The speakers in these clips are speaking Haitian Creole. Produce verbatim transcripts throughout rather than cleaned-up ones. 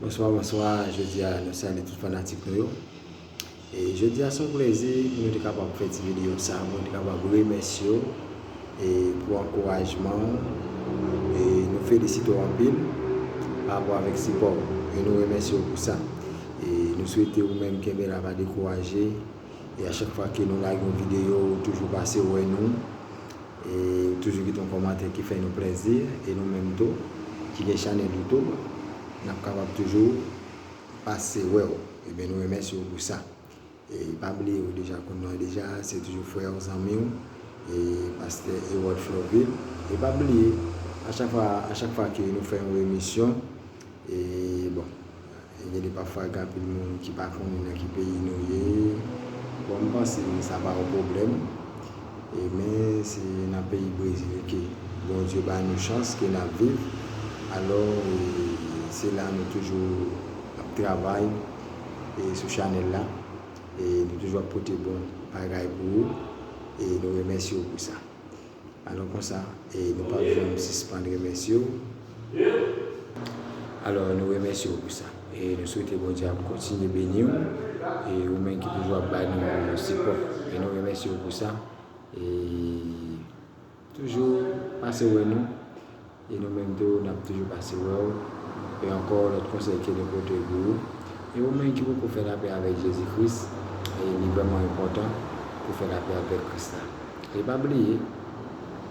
Bonswa, bonswa. Jodi a, nou salye tout fanatik nou yo. E jodi a, se yon plezi pou nou te kapab fè ti videyo sa, pou nou te kapab remèsye yo e pou ankourajman w. E nou felisite w anpil pa rapò avèk sipò w. E nou remèsye w pou sa. E nou swete ou menm kenbe la, pa dekouraje. E a chak fwa ke nou lage yon videyo, ou toujou pase wè nou. E ou toujou kite yon kòmantè ki fè nou plèzi. E nou menm tou, ki gen chanèl YouTube, n ap kapab toujou pase wè w. Ebyen, nou remèsye w pou sa. E pa bliye, ou deja konn nou an deja, se toujou frè w, zanmi w, e pastè Erod Florvil. E pa bliye, a chak fwa, a chak fwa ke nou fè yon emisyon, e bon, e gen de pafwa gen anpil moun ki pa konnen nan ki peyi nou ye. Bon, m panse sa pa yon pwoblèm. E men se nan peyi Brezil ke Bondye ba nou chans ke n ap viv. Alò, e se la nou toujou ap travay e sou chanèl la. E nou toujou ap pote bon bagay pou ou. E nou remèsye w pou sa. Alò konsa, e nou p ap janm sispann remèsye w. Alò, nou remèsye w pou sa. E nou swete Bondye ap kontinye beni w. E ou menm ki toujou ap ba nou sipò. E nou remèsye w pou sa. E toujou pase wè nou. E nou menm tou, n ap toujou pase wè w. E ankò, lòt konsèy ke nou pote pou ou. E ou menm ki poko fè lapè avèk Jezi Kris, e li vrèman enpòtan pou fè lapè avèk Kris la. E pa bliye,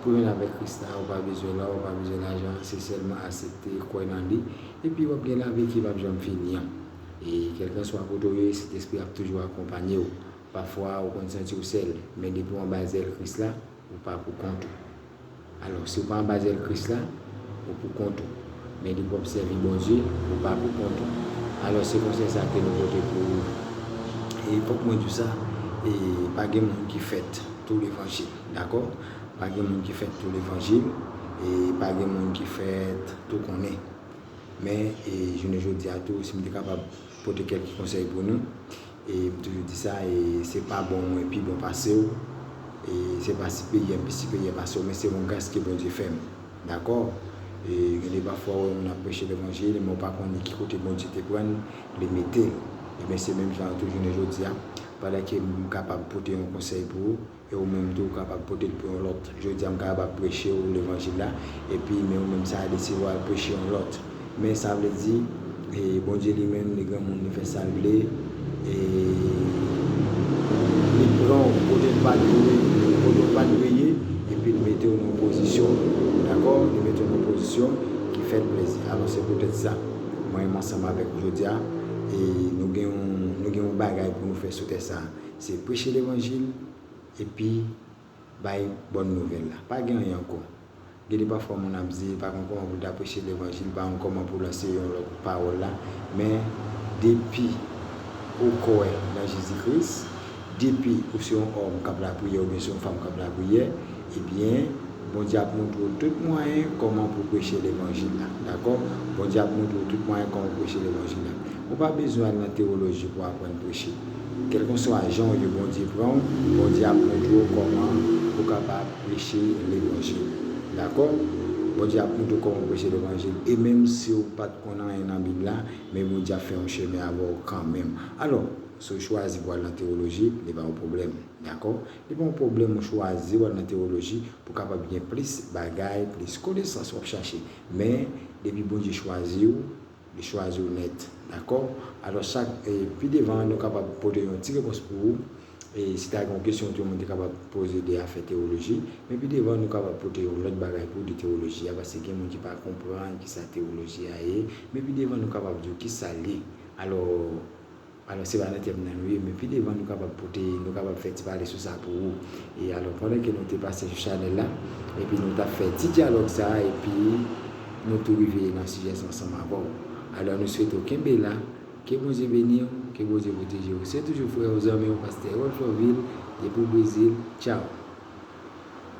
pou jwenn avèk Kris la, ou pa bezwen lò, ou pa bezwen lajan, se sèlman aksepte, kwè nan li, epi w ap gen lavi ki p ap janm fini an. E kèlkanswa kote w ye, Sentespri ap toujou akonpanye w. Pafwa, ou konn santi w sèl, men depi w anba zèl Kris la, ou pa pou kont ou. Alò, si w pa anba zèl Kris la, ou pou kont ou. Men depi w ap sèvi Bondye, ou pa pou kont ou. Alò, se konsèy sa ke nou pote pou ou. E fòk mwen di w sa, e pa gen moun ki fèt tou levanjil, dakò? Pa gen moun ki fèt tou levanjil, e pa gen moun ki fèt tou konnen. Men, e jounen jodi a tou, si m te kapab pote kèlke konsèy pou nou, e m toujou di sa, e se pa bon mwen pi bon pase w, e se pa siperyè m pi siperyè pase w, men se yon gras ke Bondye fè m. Dakò? E gen de pafwa w wè moun ap preche levanjil, men w pa konnen ki kote Bondye te pran l, li mete l. Ebyen, se menm jan an tou jounen jodi a, pandan ke m kapab pote yon konsèy pou ou, e ou menm tou ou kapab pote l pou yon lòt. Jodi a, m kapab ap preche w levanjil la, epi men ou menm sa a deside w al preche yon lòt. Men sa vle di, e Bondye li menm, li granmoun, li fè sa l vle, e li pran w kote w pa dwe, kote w pa dwe ye, epi l mete w nan yon pozisyon, dakò? Li mete w nan yon pozisyon ki fè l plezi. Alò, se poutèt sa, mwen menm ansanm avèk ou jodi a, e nou gen yon, nou gen yon bagay pou nou fè sou tè sa a. Se preche levanjil, epi bay bòn nouvèl la. Pa gen anyen ankò. Gen de pafwa moun ap di, pa konn kòman pou l ta preche levanjil, pa konn kòman pou lanse yon lòt pawòl la. Men, depi ou kwè nan Jezi Kris, depi ou se yon òm k ap lapriyè oubyen se yon fanm k ap lapriyè, ebyen, Bondye ap montre w tout mwayen kòman pou preche levanjil la. Dakò? Bondye ap montre w tout mwayen kòman pou preche levanjil la. Ou pa bezwen al nan tewoloji pou aprann preche. Kèlkanswa jan w ye, Bondye pran w, Bondye ap montre w kòman pou w kapab preche levanjil. Dakò? Bondye ap montre w kòman preche levanjil. E menm si w pa t konn anyen nan Bib la, men Bondye ap fè yon chemen avè w kanmenm. Alò, si w chwazi pou al nan tewoloji, li pa yon pwoblèm. Dakò? Li pa yon pwoblèm ou chwazi w al nan tewoloji pou w kapab gen plis bagay, plis konesans w ap chache. Men, depi Bondye chwazi w, li chwazi w nèt. Dakò? Alò, chak, e, pi devan, nou kapab pote yon ti repons pou ou. E si ta gen yon kesyon tou, moun te kapab poze de afè tewoloji. Men pi devan, nou kapab pote yon lòt bagay pou ou de tewoloji a, paske gen moun ki pa konprann kisa tewoloji a ye. Men pi devan, nou kapab di w kisa l ye. Alò, Alò, se pa nan tèm nan nou ye, men pi devan nou kapab pote, nou kapab fè ti pale sou sa pou ou. E alò, pandan ke nou te pase sou chanèl la, epi nou t ap fè ti dyalòg sa a, epi nou tou rive nan sijè sa ansanm avè w. Alò, nou swete w kenbe la, ke Bondye beni w, ke Bondye pwoteje w. Se toujou frè w, zanmi w, pastè Erod Florvil, depi Brezil. Tchaw!